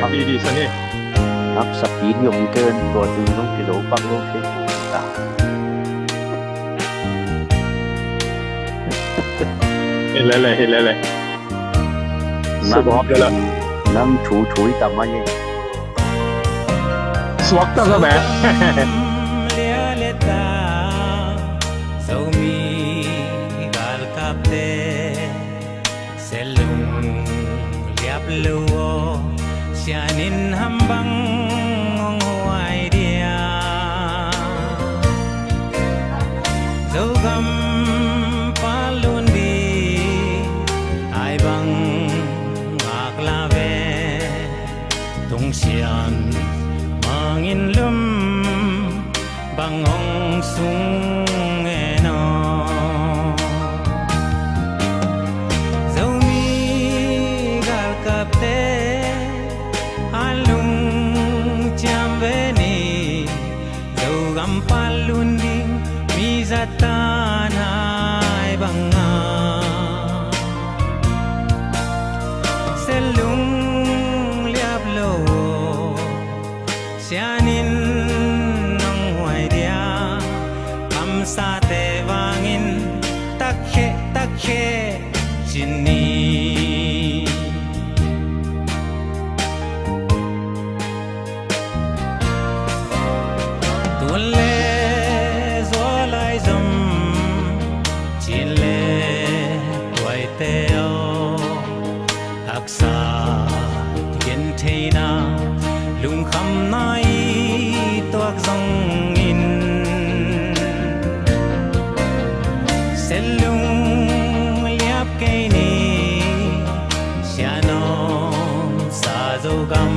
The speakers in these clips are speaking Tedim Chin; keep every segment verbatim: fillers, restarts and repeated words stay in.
Pi di sani. Haksa pi di om ken tua tu nong kizo pak lo thei ta. Hi lele, hi lele. Nang, nang thu thu i tam a hi. Suak ta sa be. Lia le ta, Zomi galkapte, Selung liap lo aw, sianin ham bang hong huai dia. Zogam palun di, ai bang ngak la ve. Tungsian mangin lum bang hong sung e no. Zomi galkapte a lungciam ve ni. Zogam palun ding mi zatan hai banga Selung liap lo. Sianin nong huai dia, kamsate vangin takkhe, takkhe cin ni. Tun le zual lai zom, cin le tuaite aw. Haksa gentheina, lungkhamna i tuak zongin, Selung liap kei ni, sianom sa Zogam,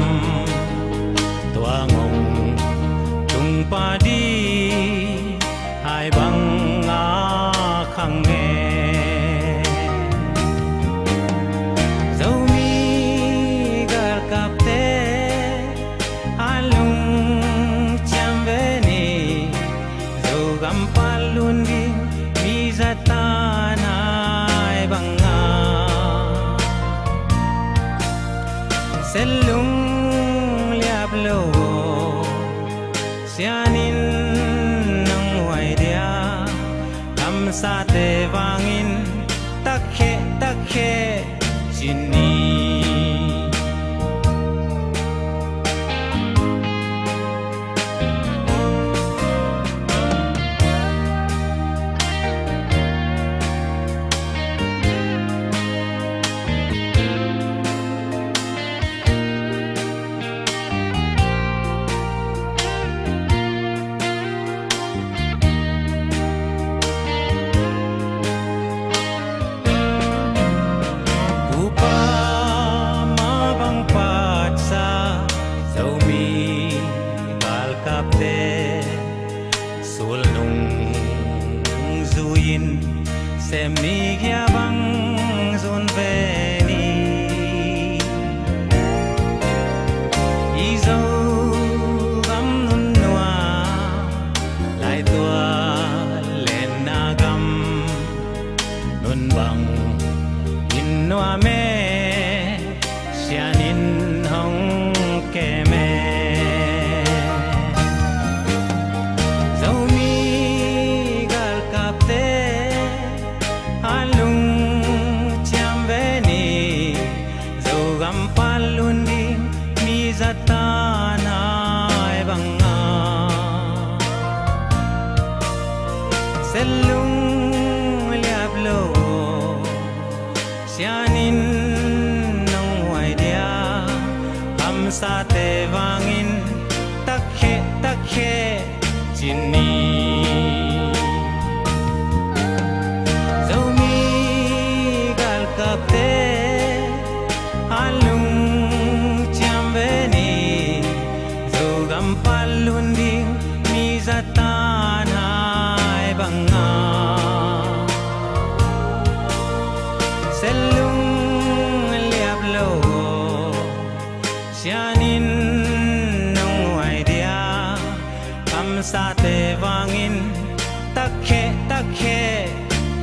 tua ngong tung pa di. Hai bang a khang e. Zomi galkapte a lungciam ve ni. Zogam palun ding mi zatan hai banga Selung liap lo. Sianin nong huai dia, kamsate vangin takkhe, takkhe cin ni. Upa mah bang patsa Zomi galkapte sulnung zui-in sem ni, gia bang zun ve ni. I Zogam nunnuam, laitual lenna gam, nun bang in nuam e, sianin hong kem e. Zomi galkapte a lungciam ve ni, Zogam palun ding mi zatan hai banga Selung liap lo. Sianin nong huai dia, kamsate vangin takkhe, takkhe cin ni. Zomi galkapte a lungciam ve ni, Zogam palun ding mi zatan hai banga Selung liap lo. Sianin nong huai dia, kamsate vangin takkhe, takkhe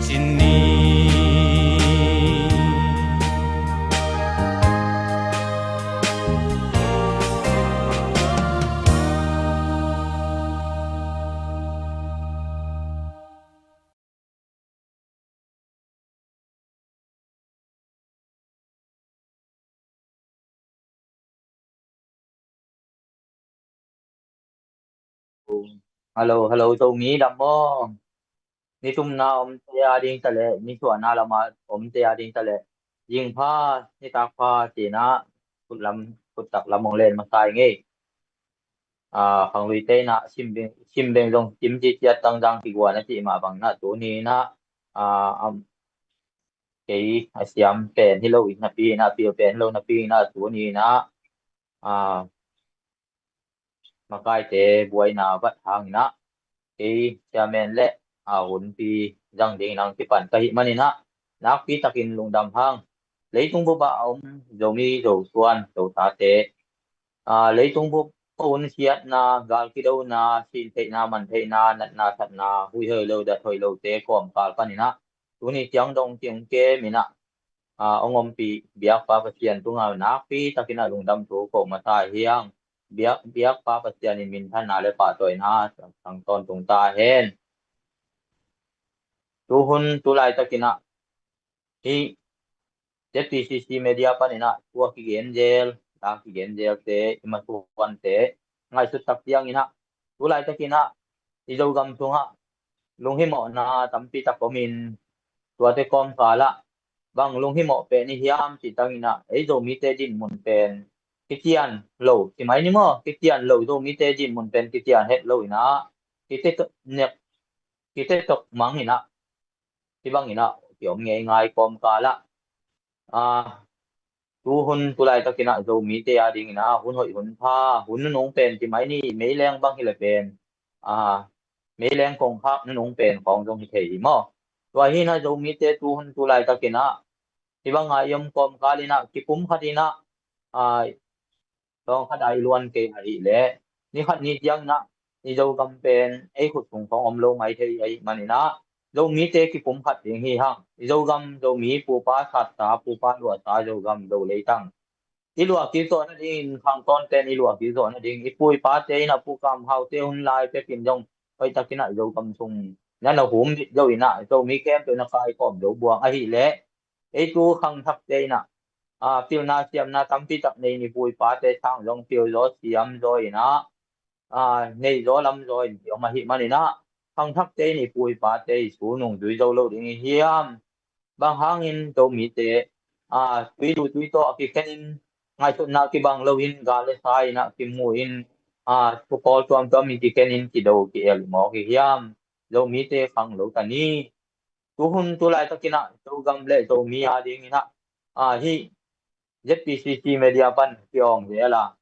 cin ni. Hello, hello, Zomi dam maw? Nitumna omte a ding ta leh, nisuahna lama omte a ding ta leh, zingpha, nitakpha cinah, khutlam, khuttak lam hong len masa ing ei. Khangluite inah, simbeng, simbeng zong kim ciciat tangzang kiguan a cih mah bang inah, tuni inah, kei a siam pen hi lo in napi inah, pil pen hi lo napi inah, tuni inah, makaite buaina vat hang inah, kei chairman le a hunpi zang ding inah kipan ka hih man inah, nakpi takin lungdam hang. Leitung bup ah a om Zomi Zosuan Zosate, leitung bup a hun siatna, gal kidona, sin theihna, man theihna, natna, thatna, huih hoih lo, dat hoih lote kawmkal pan inah, tuni ciang dong ciang kem inah, hong ompih biakpa Pasian tungah nakpi takin ah lungdam thu ko masa hi hang. Biak, biakpa Pasian in minthanna le pahtawina tang tawntung ta hen. Tuhun tu laitakin ah hih Z P C C media pan inah tua kigen zel, ta kigen zelte, i masuante ngaihsut tak ciang inah, tu laitakin ah i Zogam sungah lunghimawhna tampi tak om in, tuate kawmkal ah bang lunghimawh pen i hiam cih tang inah, ei Zomite dinmun pen kician lo, ci mai ni maw, kician lo, Zomite dinmun pen kician het lo inah, kite tok nek, kite tok mang inah, hih bang inah kiom ngeingai kawmkal ah, tuhun tu laitakin ah Zomite a ding inah hun hoih hun pha, hun nunung pen ci mai ni, meileng bang hi le pen, meileng kongkhak nunung pen khawng zong hi thei hi maw? Tua hi inah Zomite tuhun tu laitakin ah hih bang a i om kawmkal inah kipumkhat inah, tawngkhat a i luan kei ahih leh, ni khat ni ciang inah i Zogam pen ei khut sung khawng om lo mai thei ahih man inah, Zomite kipumkhat ding hi hang. I Zogam, Zomi pupa satsa, pupa luahsa Zogam, Zo leitang, i luah kik zawh nadingin, khang tawnten i luah kik zawh nading, i pu i pate inah, Pu Kam Haute hun lai pekin zong hoihtakin ah Zogam sung na na hum zo inah, Zomi khempeuh na kaikawm zo buang ahih leh, ei tu khangthakte inah pilna siamna tampi tak nei in, i pu i pate sang zong pil zaw siam zaw inah, nei zaw lam zaw in kiom ahih man inah, khangthakte in i pu i pate i su nung zui zo lo ding i hiam? Bang hangin Zomite tui lu tui tawh a kikhen in, ngaihsutna kibang lo in, gal le sa inah kimu in, thu kawl tuamtuam in kikhen in kido ki-el mawk i hiam? Zomite khang lo ta ni. Tuhun tu laitakin ah Zogam le Zomi a ding inah, hih Z P C C media pan kiawng zel a,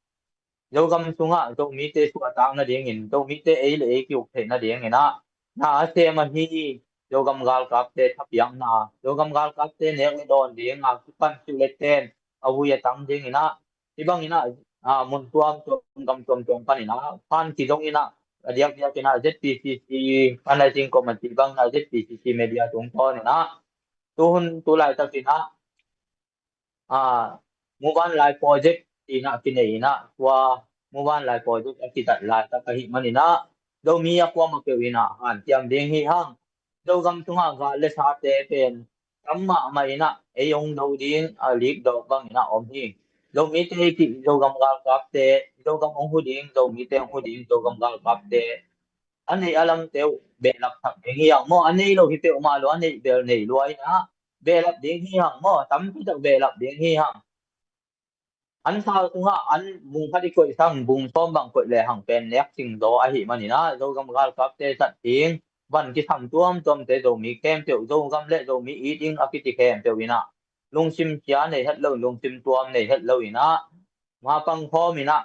Zogam sungah Zomite suahtak nadingin, Zomite ei le ei ki-uk theih nading inah na a sem ahi Zogam galkapte thapiakna, Zogam galkapte nek le dawn ding a kipan suh le ten a vui a tang ding inah, hih bang inah mun tuamtuam, gam tuamtuam pan inah phan kizong inah, a diakdiak inah Z P C C Fundraising Committee bang inah Z P C C media tungtawn inah, tuhun tu laitakin ah Muvanlai Project inah kinei inah, tua Muvanlai Project a kizat laitak ahih man inah, Zomi a kuamah peuh inah hanciam ding hi hang. Zogam sungah gal le sate pen tam mahmah inah ei hong do ding a lik dawk bang inah om hi. Zomite hi kih, Zogam galkapte, Zogam hong hu ding, Zomite hong hu ding Zogam galkapte a neih a lamte uh behlap thak ding hi hang maw? A nei lo hi peuhmah lo, a neih bel nei lua inah behlap ding hi hang maw? Tampi tak behlap ding hi hang. An sal sungah an bung khat i koih sang bung sawm bang koih le hang pen nek sing zaw ahih man inah, Zogam galkapte zat ding van kisam tuamtuamte, Zomi khempeuh, Zogam le Zomi it ding a kici khempeuh inah lungsim cia nei het lo, lungsim tuam nei het lo inah, mapang khawm inah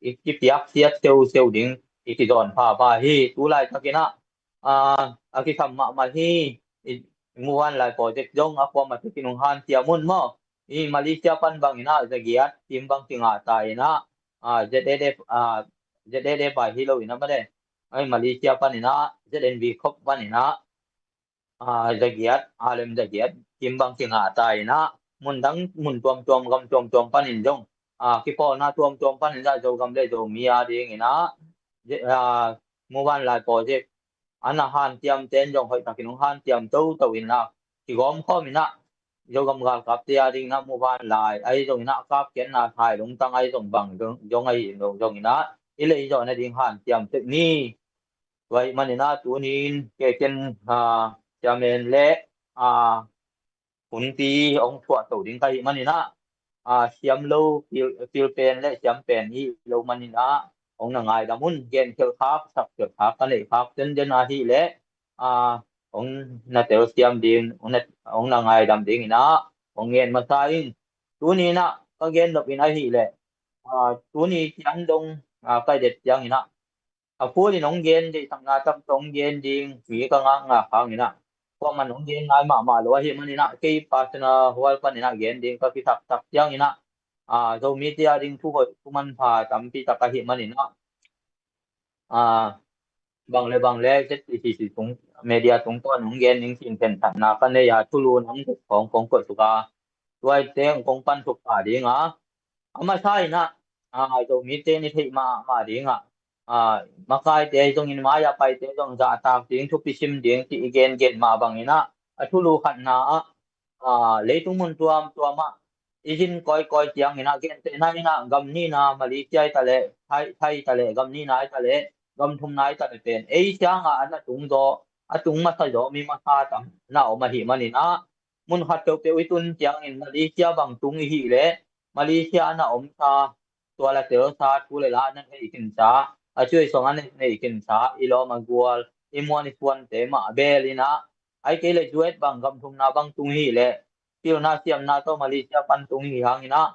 i kipiak siat seuseu ding i kizawn phapha hi. Tu laitakin ah a kisam mahmah hi. Muvanlai Project zong a kuamah tekin hong hanciam un maw? I Malaysia pan bang inah zagiat kim bang kingah ta inah, Z A D F, Z A D F a hi lo inah mate, Malaysia pan inah Z N V khop pan inah zagiat, a lem zagiat kim bang kingah ta inah, mun dang, mun tuamtuam, gam tuamtuam panin zong, kipawlna tuamtuam panin zah Zogam le Zomi a ding inah Muvanlai Project a na hanciam ten zong hoihtakin hong hanciam toto inah, kigawm khawm inah, Zogam galkapte a ding inah Muvanlai ahi zong inah, kapkhiatna thai lungtang ahi zong bang zong ahi zong inah, i lei zawh nading hanciam tek ni. Tua ahih manin ah tuni-in kei ken, ah, chairman le, ah, hunpi hong thuahto ding ka hih manin ah, ah, siam lo pil, pil pen le siam pen i hih lo manin ah hong na ngaidam un. Gen khelh khak, sak khelh khak ka neih khak zenzen ahih leh, ah, hong na telsiam ding, hong na, hong na ngaidam dingin ah hong ngen masa ing. Tuni-in ah ka gen nop in ahih leh, ah, tuni ciang dong, ah, ka i det ciangin ah a full in hong gen, deihsakna tampi hong gen ding mi ka ngakngak hangin ah, kuaman hong gen ngai mahmah lo ahih manin ah kei personal hual panin ah gen ding ka kisaksak ciangin ah, ah, Zomite a ding thu hoih thu manpha tampi tak ahih manin ah, ah, bang le bang le Z C C C tung, media tungtawn hong gen ding sin phen thatna ka nei a, thulu nang khawng kong koih suk a, tuate hong kong pan suk pah ding a, a masa in ah, ah, Zomite in i theih mahmah ding ah, ah, makaite zongin mai-ah paite zong zahtak ding, thupi sim ding cih i gengen mah bangin ah, a thulu khatna ah, ah, leitung mun tuamtuam ah i zin kawikawi ciangin ah, gentehna in ah gam nihna Malaysia i ta leh, Thai, Thai i ta leh, gam nihna i ta leh, gam thumna i ta leh pen ei ciangah a na tung zaw, a tung masa zaw mi masa tam na om ahih manin ah, mun khat peuhpeuh i tun ciangin Malaysia bang tung i hih leh Malaysia a na omsa, tua la telsa thu le la a na neih khinsa, a cuai song a na neih khinsa, i lawm a gual, i muan i suante mah beel in ah, ahih kei leh Zuet bang gam thumna bang tung i hih leh pilna siamna tawh Malaysia pan tung i hih hangin ah,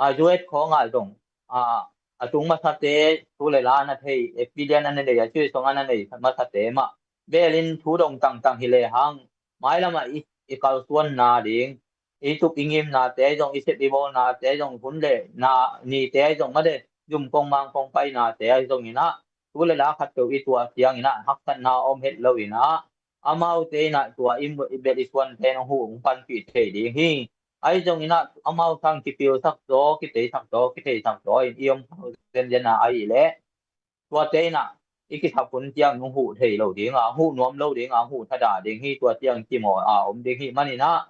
ah, Zuet khawngah zong, ah, a tung masate thu le la a na thei, experience a na nei, a cuai song a na nei masate mah beel in thu dong tangtang hi lehang, mailamah i, i kalsuanna ding, i tup i ngimnate zong, i sep i bawlnate zong, hun le na nite zong mah de, zum kong mang kong painate ahi zongin ah, thu le la khat peuh i tuah ciangin ah haksatna om het lo in ah, amaute in ah tua i, i belh i suante in hong huh hong panpih thei ding hi. Ahi zongin ah amau sang kipilsak zaw, kiteisak zaw, kitheisak zaw in i om zenzen a ahih leh, tuate in ah i kisap hun ciang hong huh thei lo ding a, hong huh nuam lo ding a, hong huh thadah ding hi. Tua ciang cimawh a om ding hi manin ah,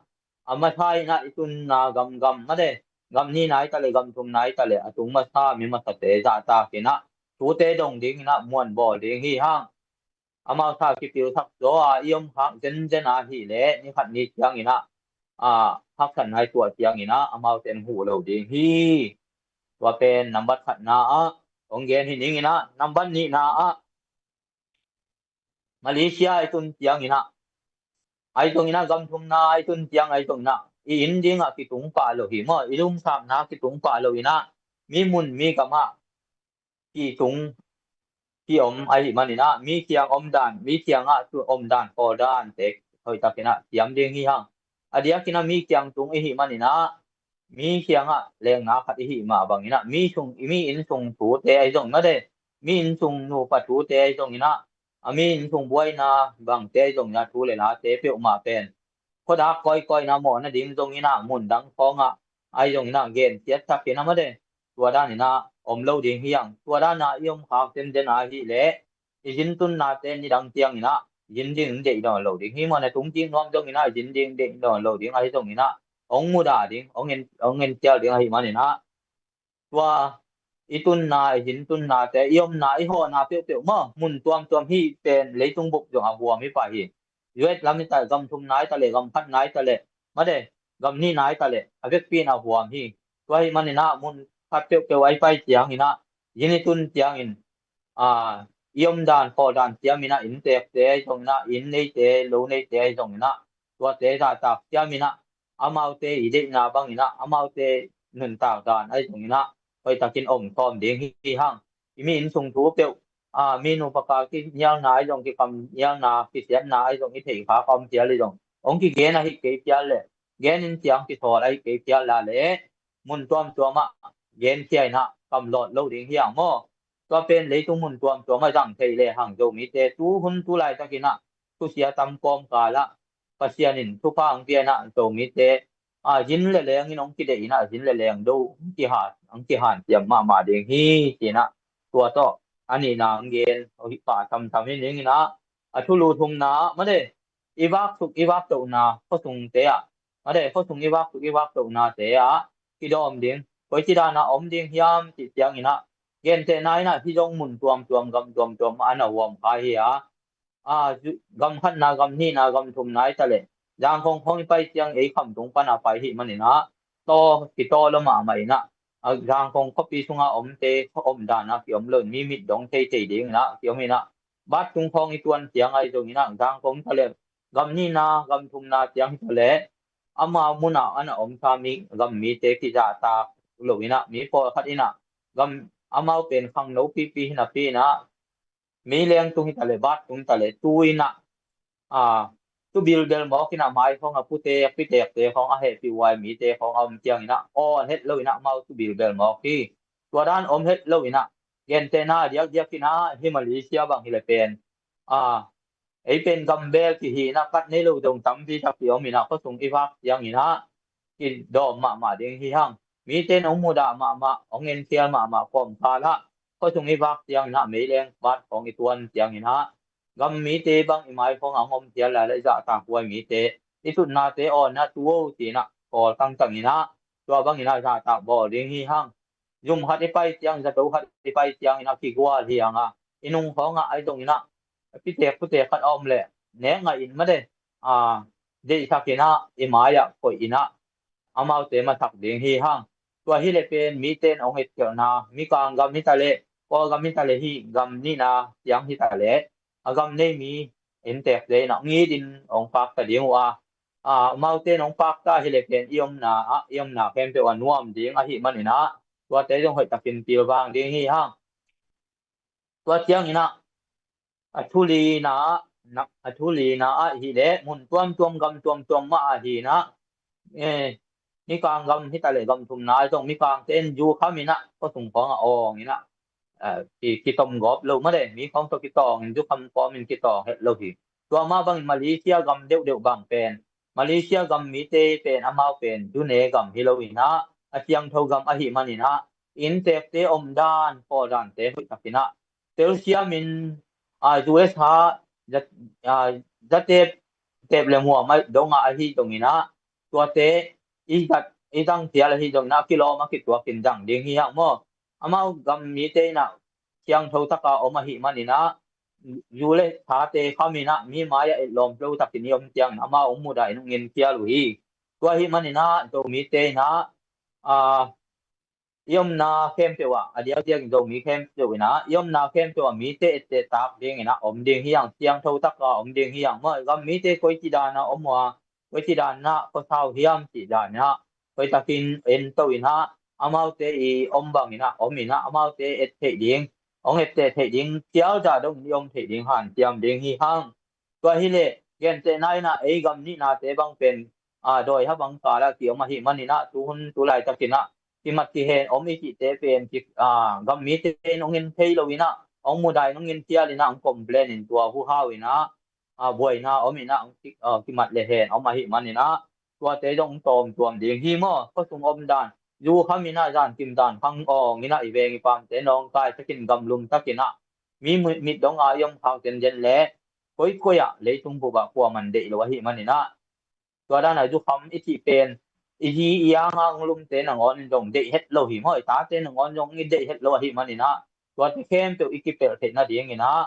a masa in ah i tunna gamgam mah de, gam nihna i ta leh, gam thumna i ta leh, a tung masa mi masate zahtak in ah thute dong dingin ah muan bawl ding hi hang. Amau sa kipilsak zaw a i om khak zenzen ahih leh ni khat ni ciangin ah, a, haksatna i tuah ciangin ah amaute in huh lo ding hi. Tua pen nambat khatna ah hong gen hi ning in ah, nambat nihna ah Malaysia i tun ciangin ah, ahi zongin ah gam thumna i tun ciang ahi zongin ah i inn dingah kitung pah lo hi maw, i lungsapna kitung pah lo in ah mi mun mi gamah kitung kiom ahih manin ah mi kiang omdan, mi kiangah tu omdan, kawldante hoihtakin ah siam ding hi hang. A diakin ah mi kiang tung i hih manin ah mi kiangah lengna khat i hih mah bangin ah mi sung, mi inn sung thute ahi zongin ah de, mi inn sung nupa thute ahi zongin ah, a mi inn sung buaina bangte ahi zongin ah thu le late peuhmah pen khuadak kawikawi in ah mawhna ding zongin ah mun dang khawngah ahi zongin ah gen siatsakin ah mah de, tua danin ah om lo ding hi hang. Tua dan a i om khak zenzen ahih leh i zin tunnate nidang ciangin ah zin ding deih nawn lo ding hi maw, na tung kik nuam zongin ah zin ding deih nawn lo ding ahi zongin ah hong mudah ding, hong en, hong encial ding ahih manin ah tua i tunna, i zin tunnate, i omna, i hawhna peuhpeuh maw, mun tuamtuam hih pen leitung bup zong a huam hi pah hi. Zuet lam i ta leh, gam thumna i ta leh, gam khatna i ta leh, mah de, gam nihna i ta leh a vekpi in a huam hi. Tua ahih manin ah mun khat peuhpeuh a i pai ciangin ah, zin i tun ciangin, a, i omdan kawldan siamin ah, inntekte ahi zongin ah, inn neite, lo neite ahi zongin ah, tuate zahtak siamin ah, amaute i deihna bangin ah, amaute nuntak dan ahi zongin ah hoihtakin om khawm ding hi hang. I mi inn sung thu peuh, a, mi nupa ka kinialna ahi zong, kikamnialna, kisiatna ahi zong i theih khak a om phial hi zong, hong kigen ahih kei phial leh, gen in ciang kisawl ahih kei phial la leh, mun tuamtuam ah genkhia in ah kamlawt lo ding hi hang maw. Tua pen leitung mun tuamtuam ah zang thei lehang Zomite tu hun tu laitakin ah thusia tam kawmkal ah Pasian in thupha hong pia in ah Zomite, a, zin le leng in hong kideih in ah zin le leng do hong kihan, hong kihanciam mahmah ding hi ci-in ah tua tawh a nihna hong gen, hong hi pah thamtham hi ning in ah, a thulu thumna ah mah de, i vaksuk i vaktohna khuasungte ah, mah de, khuasung i vaksuk i vaktohnate ah kidawm ding, koici dan ah om ding hiam cih ciangin ah, Gentehna in ah hih zong mun tuamtuam gam tuamtuam ah a na huam kha hi a, a, gam khatna, gam nihna, gam thumna hi ta leh, Zangkong khawng i pai ciang ei Khamtung pan a pai hi manin ah, taw, kitaw lua mahmah in ah, a, Zangkong khuapi sungah omte, omdan ah kiom lo in, mi mit dong theithei ding in ah kiom in ah, bat tung khawng i tuan ciang ahi zong in ah, Zangkong hi ta leh, gam nihna, gam thumna ciang hi ta leh, amau mun ah a na om kha mi, gam mite kizahtak lo in ah, mi pawlkhat in ah, gam, amau pen khangno pipi hi napi in ah, mi leng tung hi ta leh, bat tung hi ta leh, tu in ah, a, tu bilbel mawk in ah, mai khawng a putek pitekte khawng a hehpih huai mite khawng a om ciang in ah, awn het lo in ah, amau tu bilbel mawk hi. Tua dan om het lo in ah, gentehna a diakdiak in ah, hih Malaysia bang hi leh pen, a, ei pen gambel kihi in ah, kat nei lo dong tampi tak kiom in ah, khuasung i vak ciang in ah, kidawm mahmah ding hi hang. Mite in hong mudah mahmah, hong enkhial mahmah kawmkal ah, khuasung i vak ciang in ah, meileng bat khawng i tuan ciang in ah, gam mite bang i mai khawng a hong om khial lai leh, i zahtak huai mite, i tutnate awn in ah, tu o ci in ah, kawl tangtang in ah, tua bang in ah zahtak bawl ding hi hang. Zum khat i pai ciang, zato khat i pai ciang in ah kigual hi hang a, i nung khawng ah ahi zong in ah, pitek putek khat a om leh, nek ngaih in mah de, a, deihsak in ah, i mai ah koih in ah, amaute masak ding hi hang. Tua hi leh pen mite in hong etkhialhna, Mikang gam hi ta leh, Kawlgam hi ta leh, hih gam nihna ciang hi ta leh, a gam nei mi innteekte in ah hong it in hong pakta ding uh a, a, amaute in hong pakta hi leh pen i omna ah, i omna khempeuh ah nuam ding ahih manin ah, tuate zong hoihtakin pilvang ding hi hang. Tua ciang in ah, a thu lina, a thu lina ah hi leh, mun tuamtuam, gam tuamtuam mah ah hi in ah, eh, Mikang gam hi ta leh, gam thumna ah zong Mikangte in zu kham in ah, khuasung khawng ah awng in ah, a, ki, kitom gawp lo mah de, mi khawng tawh kitawng in, zu kham kawm in kitawng het lo hi. Tua mah bangin Malaysia gam deuhdeuh bang pen, Malaysia gam mite pen, amau pen zu ne gam hi lo in ah, a siangtho gam ahih manin ah, innteekte omdan, kawldante hoihtak in ah, telsiam in, a, zu le sa, za, a, za tep, tep le muam a dong ah ahi zong in ah, tuate i zat, i zang khial ahi zong in ah, kilawm a kituak in zang ding hi hang maw. Amau gam mite in ah siangtho tak a om ahih manin ah, zu le sate kham in ah, mi mai ah etlawm lo takin i om ciangin amau hong mudah in hong enkhial uh hi. Tua ahih manin ah, Zomite in ah, a, i omna khempeuh ah, a diakdiak in Zomi khempeuh in ah, i omna khempeuh ah mite ettehtak ding in ah om ding hi hang, siangtho tak a om ding hi hang maw. Gam mite koici dan a om uh a, koici dan in ah khuasa uh hiam cih dan in ah, hoihtakin ento in ah, amaute i om bang in ah om in ah, amaute et theih ding, hong etteh theih ding, khial zah dong in i om theih ding hanciam ding hi hang. Tua hi leh, gentehna in ah, ei gam nihnate bang pen, a, dawi ha bang kal ah kiom ahih manin ah, tu hun tu laitakin ah, kimat kihen om i cihte pen, ki, a, gam mite in hong en thei lo in ah, hong mudah in hong enkhial in ah, hong complain in tua hu hau in ah, a, buaina om in ah, hong ki, a, kimat le hen om ahih manin ah, tuate zong tawmtuam ding hi maw. Khuasung omdan, zu kham in ah, zankim zankhang awng in ah, i veng i pamte nawngkaisak in, gamlumsak in ah, mi mit, mit dong a i om khak zenzen leh, koikoi ah, leitung bup ah kuaman deih lo ahih manin ah, tua dan a zu kham i cih pen, i zi i ang a hong lumte nangawn in zong deih het lo hi maw, i tate nangawn zong i deih het lo ahih manin ah, tuate khempeuh i kipelh theih nading in ah,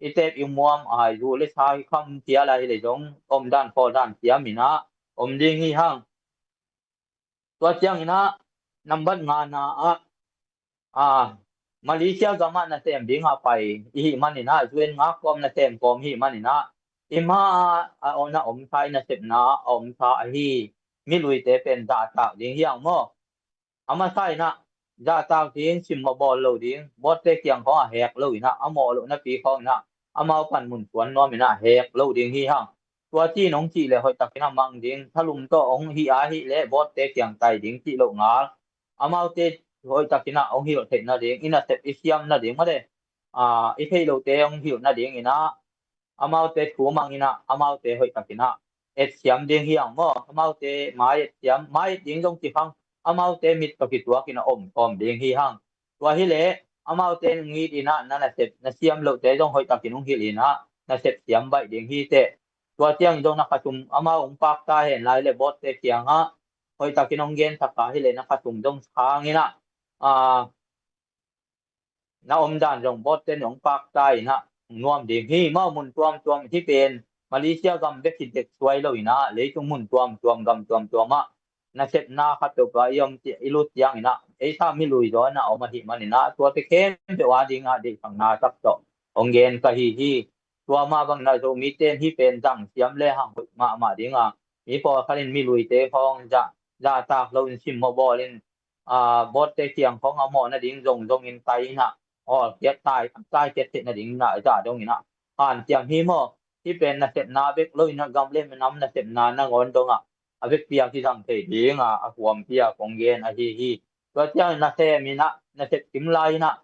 i tep i muam, a, i zu le sa i kham khial a hi leh zong, omdan kawldan siam in ah om ding hi hang. Tua ciang in ah, nambat ngana ah, a, Malaysia gam ah nasem ding a pai i hih manin ah, zu en ngak kawm, nasem kawm i hih manin ah, i ma ah a, a, a om sa, i nasepna a om sa ahi miluite pen zahtak ding hi hang maw. A masa in ah, zahtak ding, simmawh bawl lo ding, botte kiang khawng ah hek lo in ah, a mawh loh napi khawng in ah, amau panmun suan nuam in ah hek lo ding hi hang. Tua ci in hong cih leh hoihtakin a mang ding, thalum tawh hong hih a hih leh botte kiang tai ding cih loh ngal. Amaute hoihtakin ah hong hilh theih nading, i nasep i siam nading mah de, a, i theih lohte hong hilh nading in ah, amaute thu mang in ah, amaute hoihtakin ah etsiam ding hi hang maw. Amaute mai etsiam, mai et ding zong ci khang, amaute mit tawh kituak in ah omkhawm ding hi hang. Tua hi leh, amaute hong it in ah, na nasep, na siam lohte zong hoihtakin hong hilh in ah, nasep siam baih ding hi teh. Tua ciang zong na khasum, amau hong pakta hen lai leh botte kiang ah, hoihtakin hong gensak a hi leh na khasum zong sang in ah, a, na omdan zong botte in hong pakta in ah nuam ding hi. Amau mun tuamtuam, hih pen Malaysia gam bek hi tek suai lo in ah leitung mun tuamtuam, gam tuamtuam ah nasepna khat peuhpeuh i om ci-, i lut ciangin ah ei sa mi lui zaw in ah om ahih manin ah tuate khempeuh a ding ah deihsakna tak tawh hong gen ka hi hi. Tua mah bangin ah Zomite in hih pen zang siam le hang hoih mahmah ding a, mi pawlkhat in mi luite khawng zah, zahtak loin simmawh bawlin, aa, botte kiang khawng a mawhna ding zongzong in tai in ah, awlkiat tai, tai kiat theihna ding in ah zah dong in ah hanciam hi maw. Hih pen nasepna bek lo in ah gam le minam nasepna nangawn dong ah a vekpi a kizang thei ding a, a huampi a kong gen ahi hi. Tua ciangin nasem in ah, nasep kim lai in ah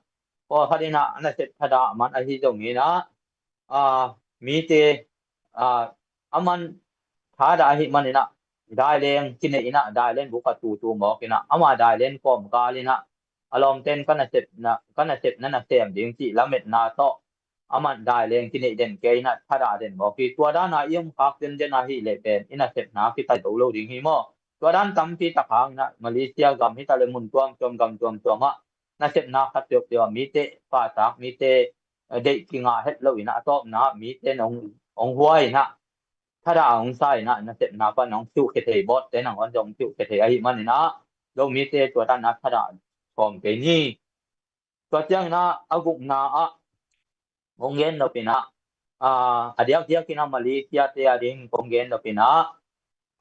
pawlkhat in ah a nasep thadah man ahi zongin ah, aa, mite, aa, a man thadah ahih manin ah daileng kinei in ah, daileng buk a tutu mawk in ah, ama daileng kawmkal in ah a lawmten ka nasepna, ka nasepna nasem ding cih lametna tawh a man daileng kinei den kei in ah thadah den mawk hi. Tua dan a i om khak denden ahih leh pen i nasepna kitai to lo ding hi maw. Tua dan tampi tak hang in ah Malaysia gam hi ta leh mun tuamtuam, gam tuamtuam ah nasepna khat peuhpeuh ah mite pahtak, mite, eh, deih kingah het lo in ah a tawpna mite in hong, hong huai in ah thadah hong sa in ah nasepna pan hong ciuhkhia thei, botte nangawn zong hong ciuhkhia thei ahih manin ah Zomite tua dan a thadah sawm kei ni. Tua ciangin ah a gukna ah kong gen nop in ah, aa, a diakdiakin ah Malaysia te a ding kong gen nop in ah,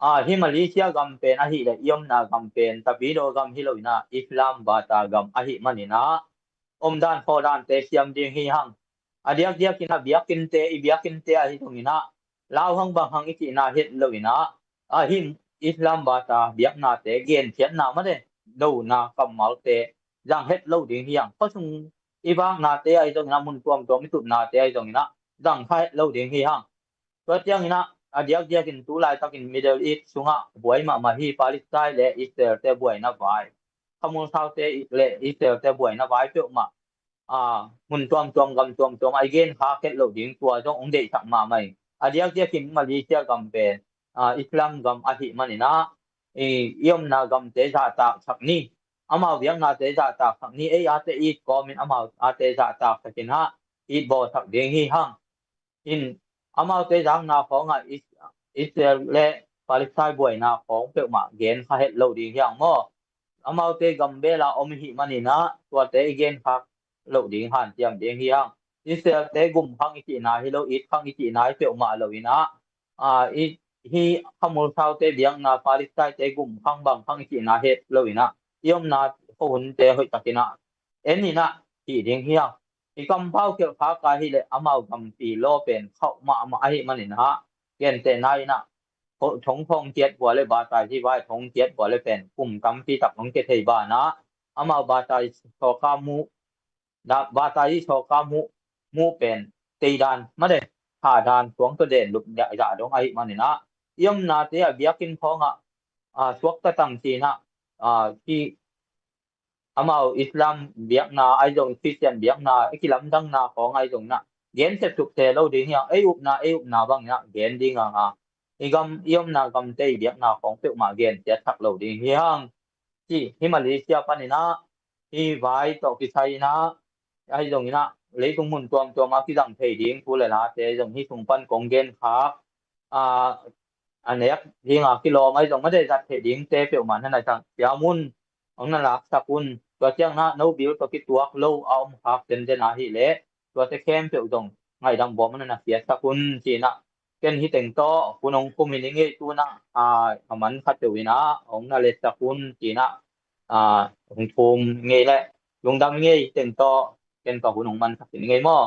aa, hih Malaysia gam pen ahih leh i omna gam pen Tapidaw gam hi lo in ah Islam bata gam ahih manin ah omdan khawldante siam ding hi hang. A diakdiakin ah biakinnte, i biakinnte ahi zongin ah lauhang banghang i cihna het lo in ah, a hih Islam bata biaknate genkhiatna mate, dona kammalte zang het lo ding hi hang. Khuasung i vaknate ahi zongin ah, mun tuamtuam i tutnate ahi zongin ah zang kha het lo ding hi hang. Tua ciangin ah a diakdiakin tu laitakin Middle East sungah buai mahmah hi, Palestine le Israel te buaina vai, khamul saute le Israel te buaina vai peuhmah, aa, mun tuamtuam, gam tuamtuam ah i gen kha het lo ding, tua zong hong deihsak mahmah hi. A diakdiakin Malaysia gam pen, aa, Islam gam ahih manin ah i, i omna gamte zahtaksak ni, amau biaknate zahtaksak ni, ei ate it kawmin amau ate zahtaksak in ah it bawlsak ding hi hang. In amaute zakna khawngah Is-, Israel le Palestine buaina khawng peuhmah gen kha het lo ding hi hang maw. Amaute gam bela om i hih manin ah tuate i gen khak loh ding hanciam ding hi hang. Israel te gum khang i cihna hi lo, it khang i cihna hi peuhmah lo in ah, aa, i, hih khamul saute biakna Palestine te gum khang bang khang i cihna het lo in ah i omna khuahunte hoih takin ah en in ah hih ding hi hang. I kampau khelh khak a hih leh amau gampi law pen khauh mahmah ahih manin ah, gentehna in ah, thong, thong kiat buai le batai hi vai, thong kiat buai le pen kum tampi tak hong kia thei banah amau batai sawka muh, da, batai sawka muh, muh pen teidan mate, thadan tuang tawh den lup zah dong ahih manin ah i omnate ah biakinn khawngah, aa, suakta tang ci in ah, aa, hih amau Islam biakna ahi zong, Khristian biakna, i kilamdangna khawng ahi zong in ah gen sep suk se lo ding hi hang. Ei upna, ei upna bang in ah gen ding hang a, i gam, i omna gamte i biakna khawng peuhmah gen siatsak lo ding hi hang. Ci hi Malaysia panin ah, hih vai tawh kisai in ah, ahi zong in ah leitung mun tuamtuam a kizang thei ding thu le late zong hih sung pan kong gen khak, aa, a nek ding a kilawm ahi zong mate, zat theih dingte peuhmah na na zang siam un, hong na laksak un. Tua ciang in ah no bil tawh kituak lo a om khak denden ahih leh tuate khempeuh zong ngaihdam bawm na na siatsak un ci in ah, ken hih teng tawh hun hong khum hi ning ei. Tu in ah, aa, a man khat peuh in ah hong na letsak un ci in ah, aa, hong thum ngei leh lungdam ngei. Hih teng tawh ken ka hun hong mansak hi ning ei maw.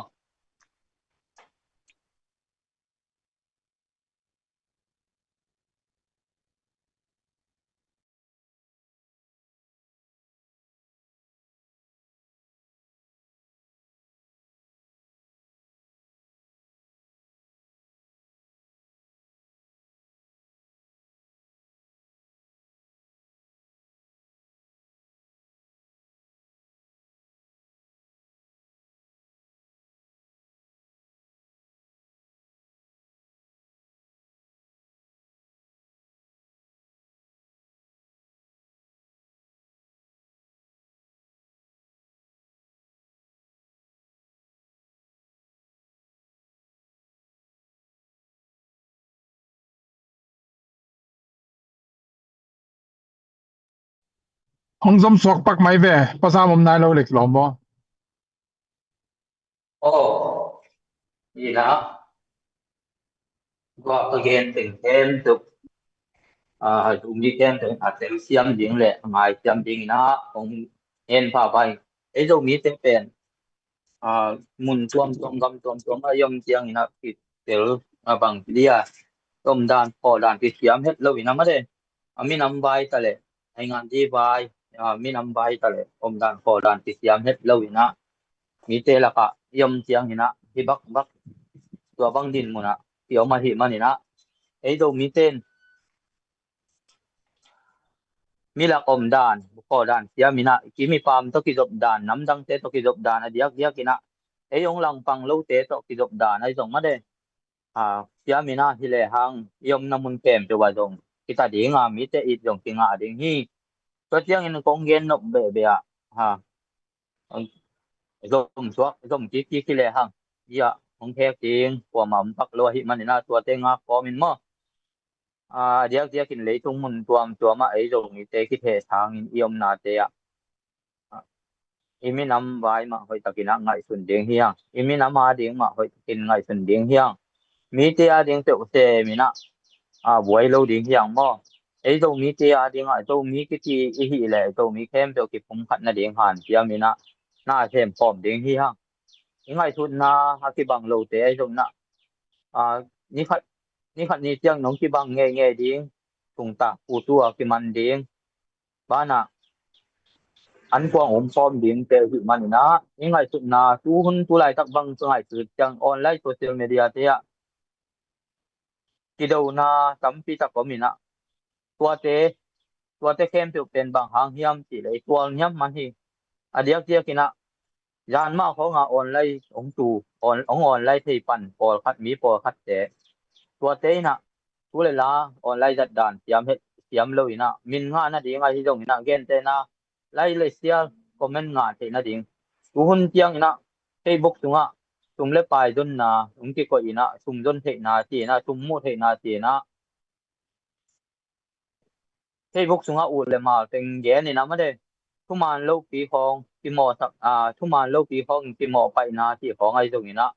Hong zom suak pak mai ve, pasal om nai lo lek lawm aw. Aw, ina, gua ka gen teng khempeuh, a, Zomi khempeuh a telsiam ding le a ngaisiam ding ina hong en pha pai. Ei Zomite pen, a, mun tuamtuam, gam tuamtuam a i om ciang ina kitel, a, bang lia, omdan, khawldan kisiam het lo ina mate. A minam vai ta le, a i ngan di vai, a, minam vai ta le, omdan, khawldan kisiam het lo ina, mite lakah i om ciang ina, hi bakbak, tua bang din munah i om ahih man ina, ei Zomite in milak omdan, khawldan siam ina, i kim i pam tawh kizopdan, namdangte tawh kizopdan, a diakdiak ina, ei hong langpang lote tawh kizopdan ahi zong mate, a, siam ina hi lehang i omna mun khempeuh ah zong kita ding a, mite it zong kingah ding hi. Tua ciangin kong gen nop behbeh ah, ha, zom suak, zom kik kik hi lehang, ia, hong hek ding kuamah om pak lo ahih man ina tuate ngak kawm in maw. A, diakdiakin leitung mun tuamtuam ah ei Zomite kitheh sangin i omnate ah, a, i minam vai mah hoihtakin ah ngaihsun ding hi hang. I minam a ding mah hoihtakin ngaihsun ding hi hang. Mite a ding peuh sem ina, a, buai lo ding hi hang maw. Ei Zomite a ding ah, Zomi kiti i hih leh Zomi khempeuh kipumkhat nading hanciam ina na sem khawm ding hi hang. I ngaihsutna a kibang lote ahi zong ina, a, ni khat, ni khat ni ciang nong kibang ngeingei ding, tungtak putu a kiman ding, banah an kuang um khawm dingte ahih man ina, i ngaihsutna tu hun tu laitak bang ka ngaihsut ciang online social media te ah kidona tampi tak om ina, tuate, tuate khempeuh pen bang hang hiam cih leh i tual niam man hi. A diakdiak ina, zan mah khawng a online hong tu, on-, hong online thei pan pawlkhat, mi pawlkhatte, tuate ina tu le la online zat dan siam het, siam lo ina, min ngah nading ahi zong ina, gentehna, like le share, comment ngah theih nading. Tu hun ciang ina Facebook sungah sum le pai zonna hong kikoih ina, sum zon theihna ci ina, sum muh theihna ci ina, Facebook sungah ut le mal teng gen ina mate, thuman lopi khawng kimawhsak, a, thuman lopi khawng kimawhpaihna ci khawng ahi zong ina,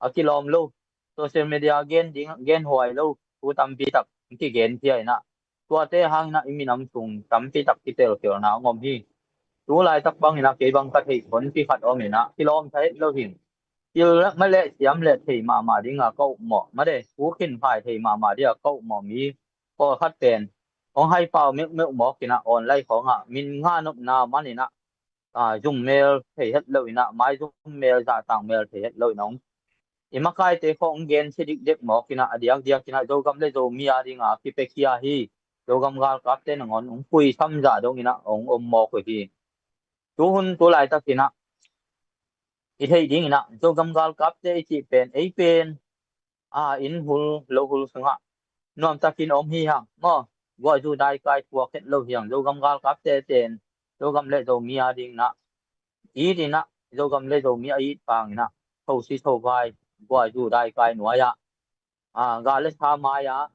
a kilawm lo, social media gen ding, genhuai lo thu tampi tak kigen khia ina, tuate hang ina i minam sung tampi tak kitelkhialna hong om hi. Tu laitak bang ina kei bang ka theih honpi khat om ina, kilawm tha het lo hi. Thil mah le siam le thei mahmah ding a ka upmawh mate, thu khin phai thei mahmah ding a ka upmawh mi pawlkhat pen hong haipau meuhmeuh mawk ina online khawng ah min ngah nopna man ina, a, zum mel thei het lo ina, maizum mel, zahtak mel thei het lo ina, hong, i makaite khawng hong gensia dikdek mawk ina, a diakdiak ina Zogam le Zomi a ding a kipiakhia hi. Zogam galkapte nangawn hong pui samzah dong ina hong om mawk uh hi. Tu hun tu laitak ina i theih ding ina, Zogam galkapte i cih pen, ei pen, a, inn hul lo hul sungah nuamtakin om hi hang maw. Guahzu daikai thuak het lo hi hang. Zogam galkapte ten Zogam le Zomi a ding ina it ina, Zogam le Zomi a it pang ina, thosi thovai, guahzu daikai nuai ah, a, ga le sa mai ah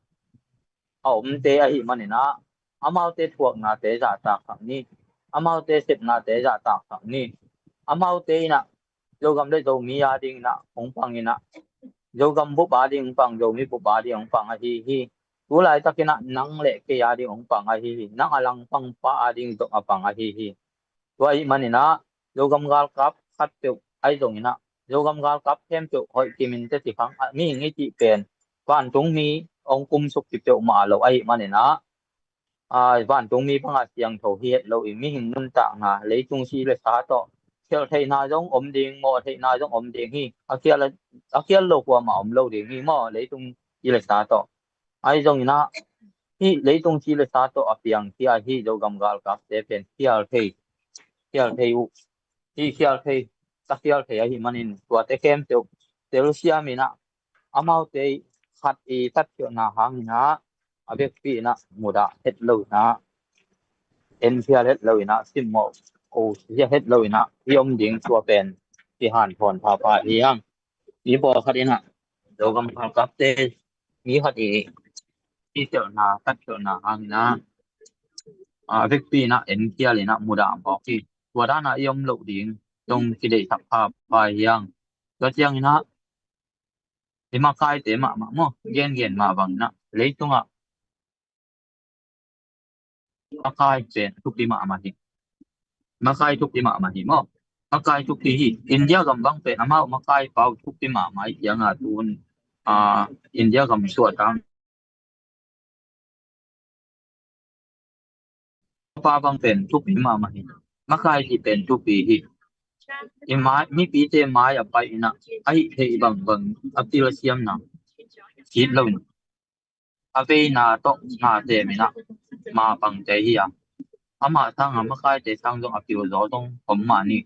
a omte ahih man ina, amaute thuaknate zahtak sak ni, amaute sepnate zahtak sak ni, amaute ina Zogam le Zomi a ding ina hong pang ina, Zogam bup a ding hong pang, Zomi bup a ding hong pang ahi hi. Tu laitak ina nang le kei a ding hong pang ahi hi. Nang a langpang pa a ding zong a pang ahi hi. Tua ahih man ina Zogam galkap khatpeuh ahi zong ina, Zogam galkap khempeuh hoih kimin teci khang, a, mihing i cih pen vantungmi hong kumsuk ci peuhmah lo ahih man ina, a, vantungmi bang a siangtho hi het lo hi. Mihing nuntakna, leitung si le sa tawh khial theihna zong om ding, mawh theihna zong om ding hi. A khial, a khial lo kuamah om lo ding hi maw, leitung si le sa tawh. Ahi zong ina, hih leitung si le sa tawh a piangkhia hih Zogam galkapte pen khial thei, khial thei uh, hih khial thei, ta khial thei ahih manin tuate khempeuh telsiam ina, amaute khat i tatkhialhna hang ina, a vekpi ina mudah het lo ina, en khial het lo ina, simmawh ko zia het lo ina i om ding tua pen kihanthawn phapha hi hang. Mi pawlkhat ina Zogam galkapte mi khat i, i khialhna, tatkhialhna hang ina a vekpi in ah en khial in ah mudah mawk hi. Tua dan a i om loh ding zong kideihsak pha pha hi hang. Tua ciangin ah i makaite mahmah maw, gengen mah bangin ah leitungah makai pen thupi mahmah hi. Makai thupi mahmah hi maw? Makai thupi hi. India gam bang pen amau makai pau thupi mahmah hi. Ciangah tun, ah, India gam suahtak pa bang pen thupi mahmah hi. Makai hi pen thupi hi. I mai, mipite mai a pai in ah a hih theih bangbang a pil a siamna it lo in a veina tawh na temin ah mapangte hi a, amah sangin makaite sang zong a pil zaw zong om mah ni.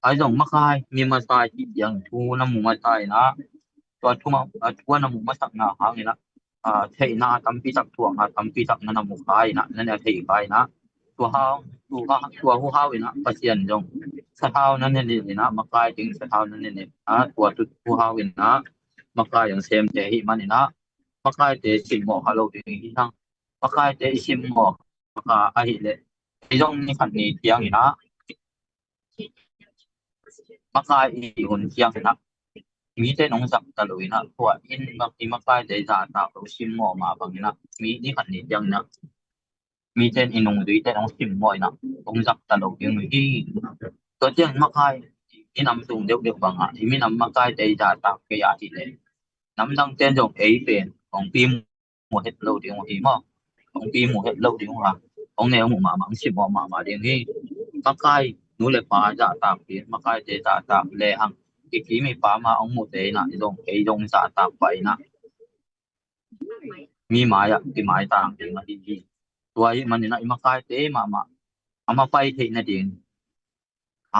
Ahi zong makai mi masa i cih ciang thu na mu masa in ah, tua thu ma, a thu a na mu masakna hangin ah, a, theihna tampi tak, thuakna tampi tak na na mu kha in ah, na na thei kha in ah, tua hau, tua, tua hu hau in ah Pasian zong sathau na ne in ah, makai ding sathau na ne in ah, tua tu hu hau in ah makai zong semte hi man in ah, makaite simmawh kha lo ding hi hang. Makaite i simmawh kha ahih leh, i zong ni khat ni ciangin ah makai i hun ciangin ah mite nong zak ta lo in ah, tua in mak, i makaite zahtak lo simmawh mah bangin ah, mi ni khat ni ciangin ah mite i nungzuite nong simmawh in ah, nong zak ta lo ding hi. Tua ciang makai i nam sung deuhdeuh bangah i minam makaite zahtak kei ahih leh, namdangte zong ei pen hong pi mu het lo ding uh hi maw? Hong pi mu het lo ding uh a, hong neu mu mahmah, hong simmawh mahmah ding hi. Makai nu le pa zahtak ding, makaite zahtak lehang, i ki mi pa ma hong mute in ah, i zong, ei zong zahtak pah in ah, mi mai ah kimaitak ding ahi hi. Tua ahih manin ah i makaite mahmah a mapai theih nading,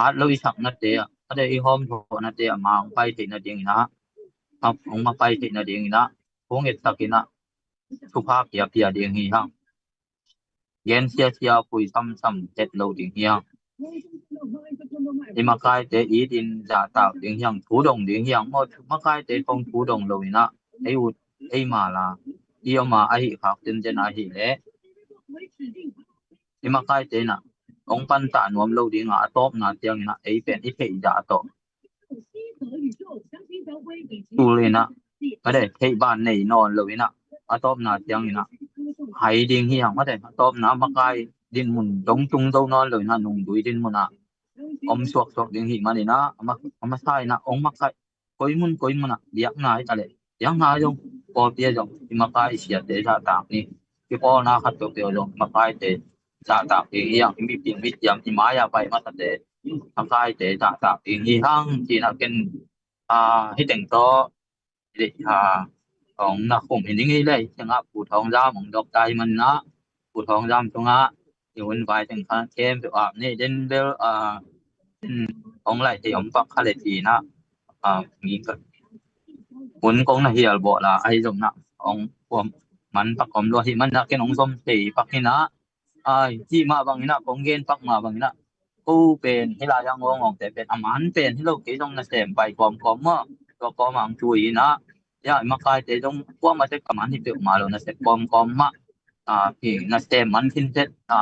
at lo i saknate ah, a de i hawmthawhnate ah ma hong pai theih nading in ah, a hong mapai theih nading in ah, hong etsak in ah thupha kia pia ding hi hang. Gen siasia, pui samsam het lo ding hi hang. I makaite it in zahtak ding hi hang, thu dong ding hi hang maw? Makaite kong thu dong lo in ah, ei ut ei mal a i om a, ahih khak tenten ahih leh i makaite in ah hong pantah nuam lo ding a, a tawpna ciangin ah ei pen i theih zah tawh tul in ah, mate, theih ban nei nawn lo in ah, a tawpna ciangin ah hai ding hi hang, mate, a tawpna makai dinmun dong tung zo nawn lo in ah, nungzui dinmun ah om suaksuak ding hi manin ah, a ma, a masa in ah hong makai, koimun koimun ah biakna hi ta leh, biakna zong, pawlpi ah zong i makai i siate zahtak ni. Kipawlna khat peuhpeuh zong makaite zahtak ding hi hang. I mipil mitiam, i mai-a pai masate makaite zahtak ding hi hang, ci-in ah ken, a, hih teng tawh, a, hong na khum hi ning hi leh, hih tengah Pu Thawng Zam hong dawk ta hi manin ah, Pu Thawng Zam tungah i hun vai teng kha khempeuh ap ni den bel, a, hong lai thei om pak kha leh ci-in ah, a, mi ka, hun kong na hial bawh la, ahi zongin ah hong kuam man pak om lua hi manin ah ken hong zom thei pak hi in ah, ai, cih mah bangin ah, kong gen pak mah bangin ah, ko pen hih lai-ah ngawngawngte pen a man pen hi lo, kei zong nasem pai kawmkawm maw, tua kawmah hong tui in ah, ya, i makaite zong kuamah tek a man hi peuhmah lo, nasep kawmkawm mah, a, hi, nasem man khin tek, a,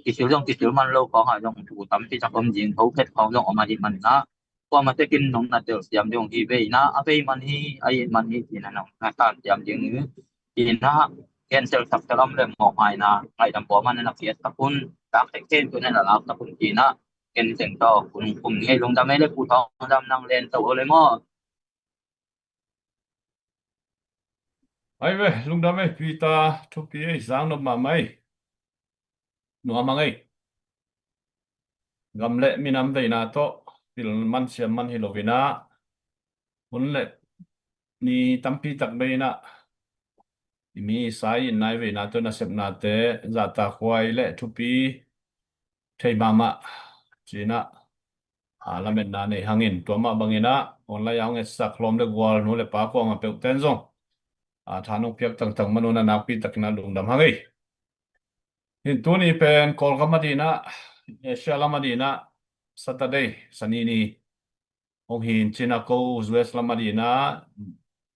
kisil zong kisil man lo khawngah zong thu tampi tak om ding, tho phet khawng zong om ahih manin ah, kuamah tekin nong na telsiam ding hi ve in ah, a vei man hi, a it man hi, ci-in ah nong na telsiam ding hi. Ci-in ah cancel sak tel om le mawhmaina, ngaihdam pua man na kiat tak un, tak tek ken tu na lak tak un ci-in ah, ken teng tawh kun kum ngei. Lungdam ei le Pu Thawng Zam, nang len to o le maw. Ai ve, lungdam ei, Peter, thupi ei, zang nop mahmah ei. Nuam hang ei. Gam le minam veina tawh pil man siam man hi lo in ah, hun le ni tampi tak bei in ah, i mi i sa i itna i veina tawh nasepnate zahtakhuai le thupi thei mahmah ci-in ah, a, lametna nei hangin, tua mah bangin ah online a hong etsak lawm le gual nu le pa kuamah peuhten zong, a, tha nong piak tangtang man un ah nakpi takin ah lungdam hang ei. Hin tuni pen Kawlgam adingin ah, Asia lam adingin ah Saturday, Sani ni hong hi in ci-in ah, ko U S lam adingin ah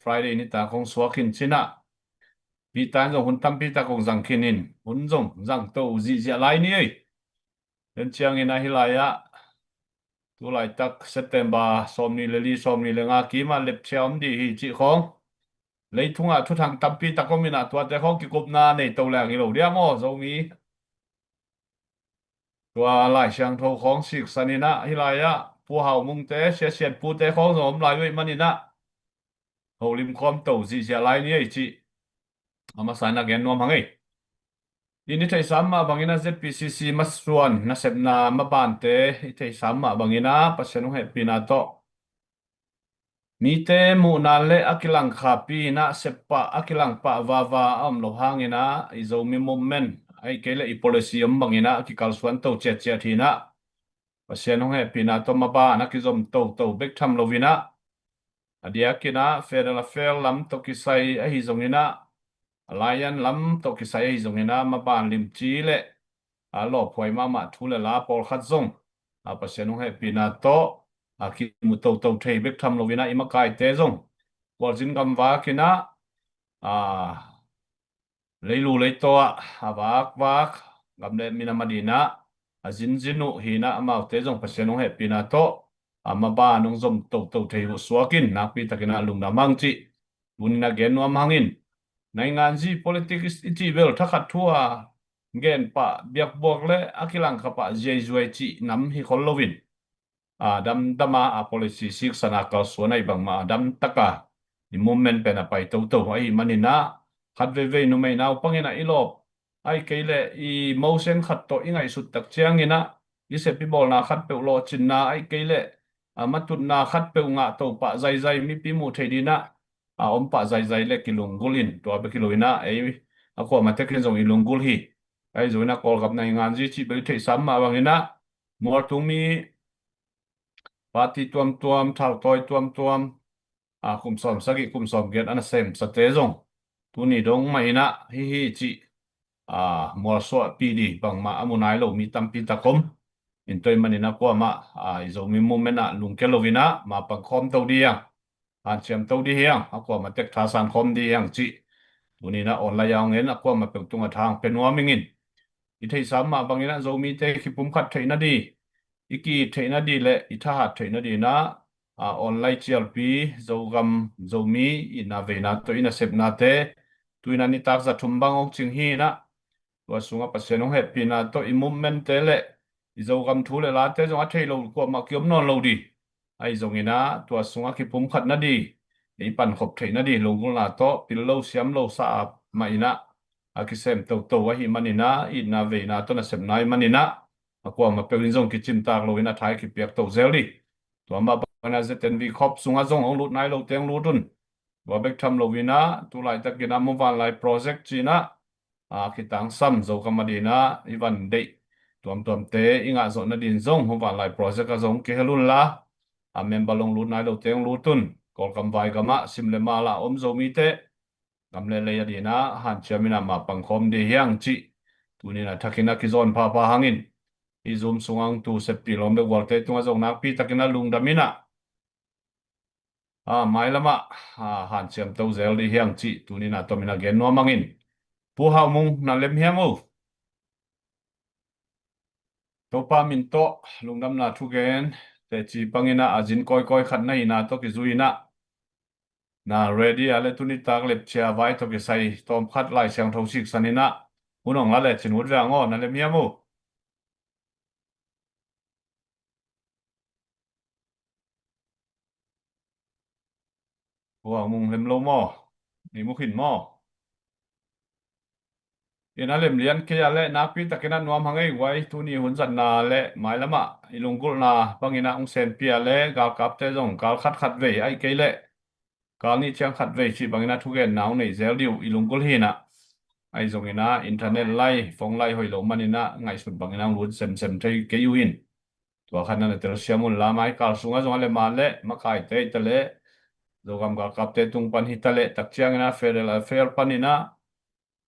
Friday nitak hong suak hi in ci-in ah, Peter in zong hun tampi tak hong zang khin in, hun zong zang to zihziah lai ni ei. Tua ciangin ahi lai-ah, tu laitak September sawmnih le li, sawmnih le nga kim ah lepchia om dih hi cih khawng, leitungah thuthang tampi tak om in ah, tuate khawng kikupna nei to leng hi lo dia maw, Zomi? Tua Lai Siangtho khawng siksan in ah, ahi lai-ah Pu Hau Mung te, Sia Sian Pu te khawng zong om lai uh ahih manin ah, holim khawm to zihziah lai ni ei cih a masa in a gen nuam hang ei. In i theihsa mah bangin ah Z P C C masuan nasepna mabante i theihsa mah bangin ah Pasian hong hehpihna tawh mite muhna le a kilangkhapi in ah seppah a kilangpah vava a om lo hangin ah, i Zomi movement, ahih kei leh i policy om bangin ah a kikalsuan to ciatciat hi in ah, Pasian hong hehpihna tawh maban a kizom toto bek tham lo in ah, a diakin ah Federal Affair lam tawh kisai ahi zongin ah, Alliance lam tawh kisai ahi zongin ah, maban limci le a lawphuai mahmah thu le la pawlkhat zong a Pasian hong hehpihna tawh a kimu toto thei bek tham lo in ah, i makaite zong khualzin gamvak in ah, a leilu leitaw ah a vakvak, gam le minam ading in ah a zinzin uh hi in ah, amaute zong Pasian hong hehpihna tawh a maban hong zom toto thei uh suak in, nakpi takin ah lungdam hang cih tuni in a gen nuam hang in. Nainganzi politics i cih bel thakhat thu a gen pah, biakbuak le a kilangkha pah ziaizuai cih nam hi khol lo in, a damdam a, a policy siksan a kalsuan ahih bangmah a damtak a i movement pen a pai toto ahih manin ah, khat veivei numei naupang in ah i lawp, ahih kei leh i motion khat tawh i ngaihsut tak ciangin ah, i sep i bawlna khat peuh lawhcinna, ahih kei leh a matutna khat peuh ngah to pah zaizai, mipi muh theih ding in ah a om pah zaizai le kilunggulh in, tua bek hi lo in ah, ei a kuamah tek in zong i lunggulh hi. Ahi zongin ah Kawlgam nainganzi cih bel i theihsa mah bangin ah, mualtung mi, party tuamtuam, thautawi tuamtuam, a kum sawmsagih, kum sawmgiat a nasemsate zong tuni dong mah in ah hih hi cih a mualsuahpih ding bangmah a mu nai lo mi tampi tak om. In tua ahih manin ah kuamah a i Zomi movement ah lungkia lo in ah mapang khawm to ding hi hang, hanciam to ding hi hang, a kuamah tek thasan khawm ding hi hang cih tuni in ah online ah hong en a kuamah peuh tungah tha hong pia nuam ing in. I theihsa mah bangin ah Zomite kipumkhat theihna ding, i ki-it theihna ding le i thahat theihna ding in ah, a online cialpi Zogam Zomi itna veina tawh i nasepnate tu in ah nitak za thum bang hong cing hi in ah, tua sungah Pasian hong hehpihna tawh i movementte le i Zogam thu le late zong a thei lo kuamah kiom nawn lo ding. Ahi zongin ah tua sungah kipumkhat nading, i pankhop theih nading lunggulhna tawh pil lo siam lo sa ah mah in ah a kisem toto ahih manin ah, itna veina tawh nasepna ahih manin ah a kuamah peuh in zong kicimtak lo in a tha i kipiak to zel ding. Tua mah bangin ah Z N V khop sungah zong hong lut nai lote hong lut un. Tua bek tham lo in ah tu laitakin ah Muvanlai Project ci-in ah a kitangsam Zogam ading in ah i van deih tuamtuamte i ngah zawh nading zong Muvanlai Project ah zong kihel un la, a member hong lut nai lote hong lut un. Kawlgam vaigam ah sim le mal ah om Zomite gam le lei ading in ah hanciam in ah mapang khawm ding hi hang cih tuni in a thakin a kizawn phapha hang in, i Zoom sungah hong tu seppih lawm le gualte tungah zong nakpi takin a lungdam in ah, a mailam ah a hanciam to zel ding hi hang cih tuni in a tom in a gen nuam hang in. Pu Hau Mung, na lem hiam o? Topa min tawh lungdamna thugen teci pang in ah a zin kawikawi khat na hihna tawh kizui in ah, na ready a le tuni tak lepchia vai tawh kisai tawmkhat Lai Siangtho siksan in ah hun hong la lecin ut ve hang aw. Na lem hiam o? Pu Hau Mung, lem lo maw? Ei mu khin maw? In a lem lian kei a le nakpi takin a nuam hang ei guai. Tuni hun zatna le mailam ah i lunggulhna bangin ah hong senpi a le galkapte zong kal khat khat vei, ahih kei leh kal nih ciang khat vei cih bangin a thugenna hong neih zel ding uh i lunggulh hi in ah, ahi zongin ah internet lai, phone lai hoih lo manin ah ngaihsut bangin ah hong lut semsem thei kei uh in, tua khat na na telsiam un la, mai kal sungah zong a lem a le makaite hi ta leh, Zogam galkapte tung pan hi ta leh, tak ciangin ah Federal Affair panin ah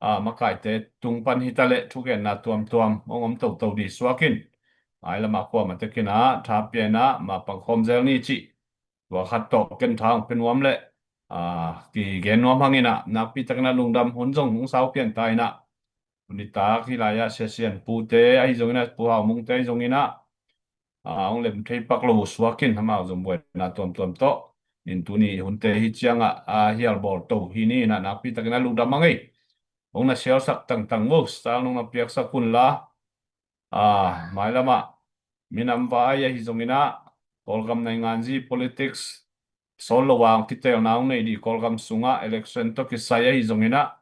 a makaite tung pan hi ta leh thugenna tuamtuam hong om toto ding suak in, mailam ah kuamah tekin ah tha pia in ah mapang khawm zel ni cih tua khat tawh ken tha hong pia nuam leh ah, kigen nuam hang in ah, nakpi takin ah lungdam hun zong hong sau pian ta in ah, tuni tak hih lai-ah Sia Sian Pu te ahi zongin ah, Pu Hau Mung te ahi zongin ah, ah, hong lem thei pak lo uh suak in, amau zong buaina tuamtuam tawh in tuni hunte hih ciangah, ah, hial bawl to hi ni in ah, nakpi takin ah lungdam hang ei. Hong na sialsak tangtang vo, sal nong na piaksak hun la, ah, mailamah minam vai ahi zongin ah, Kawlgam nainganzi politics sawl lo a hong kitelna hong nei dih, Kawlgam sungah election tawh kisai ahi zongin ah,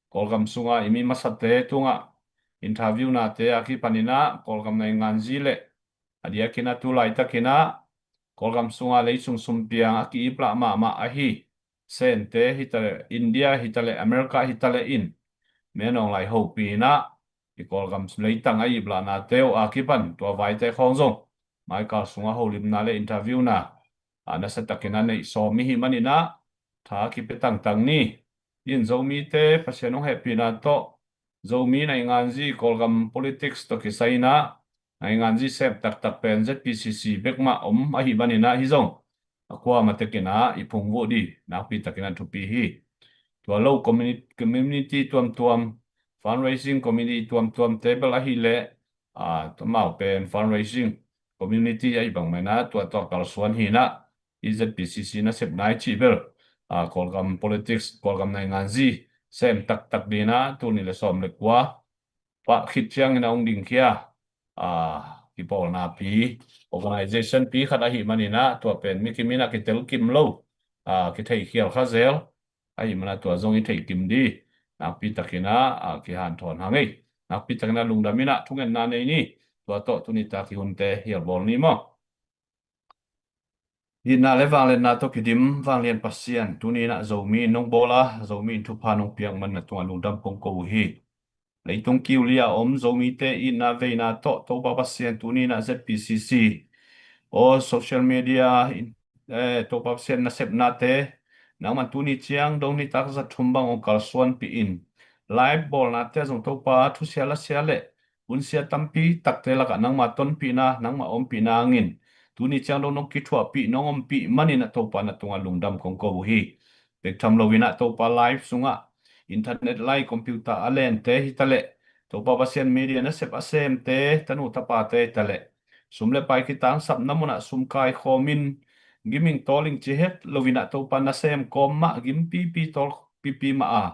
Kawlgam sungah i mi masate tungah interview nate a kipan in ah, Kawlgam nainganzi le a diakin ah tu laitakin ah Kawlgam sungah leisung sumpiang a ki-iplah mahmah ahi Sente hi ta leh, India hi ta leh, America hi ta leh in, Min Aung Hlaing hopih in ah i Kawlgam leitang a iplahna te uh a kipan tua vaite khawng zong mai kal sungah holimna le interview na, ah, nasa takin a neih sawm i hih manin ah tha kipia tangtang ni. In Zomite Pasian hong hehpihna tawh Zomi nainganzi Kawlgam politics tawh kisai in ah nainganzi sem taktak pen Z P C C bek mah om ahih manin ah, hih zong a kuamah tekin ah i phungvuh dih nakpi takin ah thupi hi. Tua lo communi-, community tuamtuam, fundraising committee tuamtuam te bel ahih leh, ah, amau pen fundraising community ahi bang mah in ah tua tawh kalsuan hi in ah, i Z P C C nasepna i cih bel, ah, Kawlgam politics, Kawlgam nainganzi sem taktak dih in ah tul nih le sawm le kua pah khit ciangin a hong dingkhia, ah, kipawlnapi, organization pi khat ahih manin ah tua pen mi kim in ah kitel kim lo, ah, kitheikhial kha zel ahih manin ah tua zong i theih kim dih nakpi takin ah, ah, kihanthawn hang ei. Nakpi takin ah lungdam in ah thungetna nei ni. Tua tawh tuni tak i hunte hial bawl ni maw. Itna le vangliatna tawh kidim vanglian Pasian, tuni in ah Zomi in nong bawl a, Zomi in thupha nong piak man na tungah lungdam kong ko uh hi. Leitung kiu li a om Zomite itna veina tawh Topa Pasian, tuni in ah Z P C C aw social media in, eh, Topa Pasian nasepnate nangman tuni ciang dong nitak za thum bang hong kalsuanpih in, live bawlnate zong Topa thusia lasia le hunsia tampi takte lakah nangma tonpihna, nangma ompihna hangin tuni ciang dong nong kithuahpih, nong ompih manin ah Topa na tungah lungdam kong ko uh hi. Bek tham loin ah Topa live sungah internet lai computer a lente hi ta leh, Topa Pasian media nasep a semte, tanu tapate hi ta leh, sum le pai kitangsapna munah sum kaikhawmin giming tawling ci het loin ah Topa nasem kawm mah gim pipi tawl pipi mah a,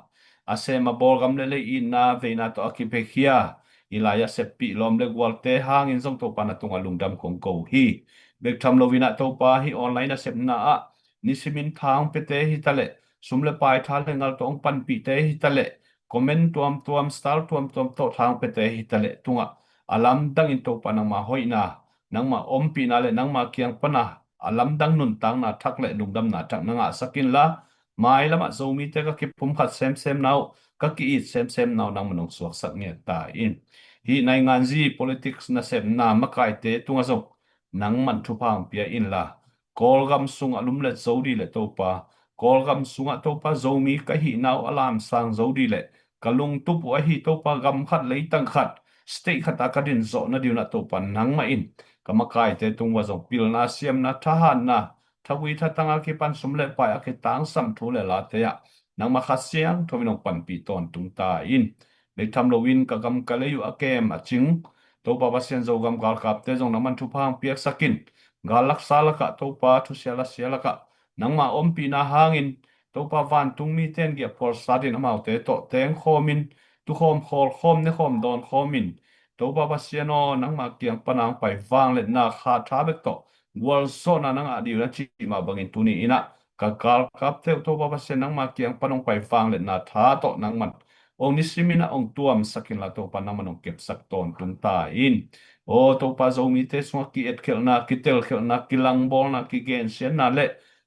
a sem a bawl gam le lei itna veina tawh a kipiakhia i lai-ah seppih lawm le gualte hangin zong Topa na tungah lungdam kong ko uh hi. Bek tham loin ah Topa hih online a sepna ah nisimin tha hong piate hi ta leh, sum le pai tha le ngal tawh hong panpihte hi ta leh, comment tuamtuam, star tuamtuam tawh tha hong piate hi ta leh tungah a lamdangin Topa nangma hoihna, nangma ompihna le nangma kiang pana a lamdang nuntakna thak le lungdamna thak na ngahsak inla, mailamah Zomite ka kipumkhat semsemna uh, ka ki-it semsemna uh nangman hong suaksak ngiat ta in. Hih nainganzi politics nasepna makaite tungah zong nangman thupha hong pia inla, Kawlgam sungah lumlet zo dih leh Topa, Kawlgam sungah Topa Zomi ka hihna uh a lamsang zo dih leh ka lungtup uh ahi Topa gam khat, leitang khat, state khat ah ka din zawh nading un ah Topa nangmah in ka makaite tung uah zong pilna, siamna, thahatna, thagui thatang a kipan sum le pai a kitangsam thu le late ah nangmah Kha Siangtho in hong panpih tawntung ta in. Bek tham loin ka gam ka lei uh a kem a cing Topa Pasian, Zogam galkapte zong nangman thupha hong piaksak in, gal laksa lakah Topa, thusia lasia lakah nangma ompihna hangin Topa vantung mite in giahphual satin amaute tawh tengkhawmin tukhawm khawlkhawm nekhawm dawnkhawmin Topa Pasian aw, nangma kiang pana hong pai vangliatna kha tha bek tawh gualzawhna na ngah dih un a cih mah bangin tuni in ah ka galkapte uh Topa Pasian nangma kiang pana hong pai vangliatna tha tawh nangman aw nisimin ah hong tuamsak inla Topa nangman hong kepsak tawntung ta in. Aw Topa, Zomite sungah ki-etkhelhna, kitelkhelhna, kilangbawlna, kigensiatna le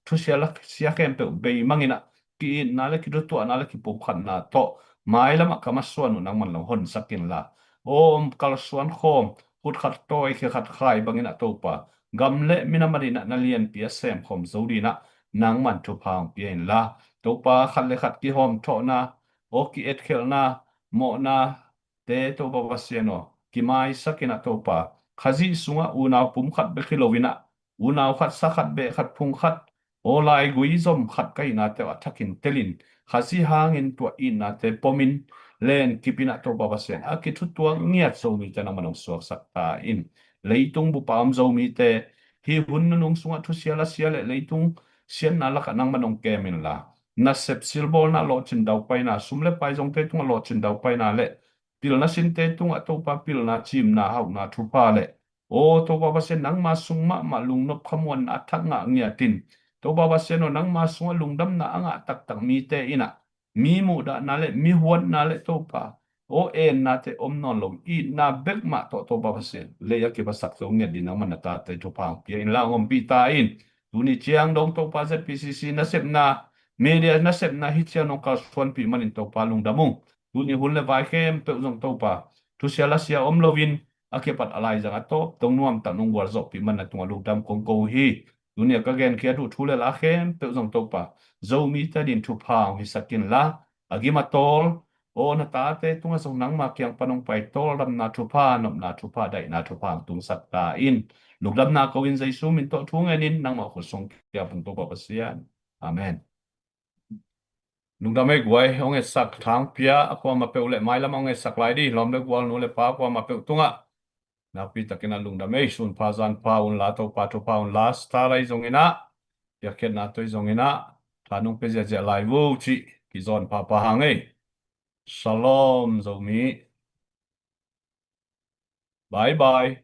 thusia lasia khempeuh beimang in ah ki-itna le kitutuahna le kipumkhatna tawh mailamah ka masuan uh nangman lo honsak inla, aw kalsuan khawm, khut khat tawi, khe khat khai bangin ah Topa, gam le minam adingin ah na lianpi a semkhawm zo dingin ah nangman thupha hong pia inla, Topa khat le khat kihawmthawhna, aw ki-etkhelhna, mawhna te Topa Pasian aw, kimaisak in ah Topa, Khazih sungah unau pum khat bek hi loin ah unau khat, sa khat, beh khat, phung khat, Aw laigui zom khat ka ihnate uh a thakin telin, Khazih hangin tua ihnate pomin, len kipin ah Topa Pasian a kithutuak ngiat Zomite nangman hong suaksak ta in. Leitung bupa om Zomite hih hun nunung sungah thusia lasia le leitung siatna lakah nangman hong kem inla, nasep silbawlna, lawhcin daupaina, sum le pai zongte tungah lawhcin daupaina le pilna sinte tungah Topa pilna, cimna, hauhna thupha le, aw Topa Pasian, nangma sung mahmah lungnop khamuanna a thak ngah ngiatin, Topa Pasian aw, nangma sungah lungdamna a ngah taktak mite in ah mi muhdahna le mi huatna le Topa aw ennate om nawn lo, itna bek mah tawh Topa Pasian lei a kiphasak zo ngiat ding nangman na tate thupha hong pia inla hong ompih ta in. Tuni ciang dong Topa Z P C C nasepna, media nasepna hih ciang nong kalsuanpih manin Topa lungdam ung. Tuni hun le vai khempeuh zong Topa thusia lasia om loin a kipat a laizang a tawp dong nuamtak nong gualzawhpih man na tungah lungdam kong ko uh hi. Tuni a ka genkhiat uh thu le la khempeuh zong Topa Zomite ading thupha hong hisak inla, a gim a tawl aw na tate tungah zong nangma kiang pan hong pai tawldamna thupha, nopna thupha, daihna thupha hong tungsak ta in. Lungdamna ko in Jesu min tawh thu ngenin nangmah khut sung kiap ung Topa Pasian. Amen. Lungdam ei guai, hong etsak Thang Pia a kuamah peuh le mailam hong etsak lai dih, lawm le gual, nu le pa kuamah peuh tungah nakpi takin a lungdam ei. Sun pha zan pha unla, Topa thupha unla, star lai zongin ah piakkhiatna toi zongin ah tha nong pia ziahziah lai vo cih kizawn phapha hang ei. Shalom Zomi. Bye bye.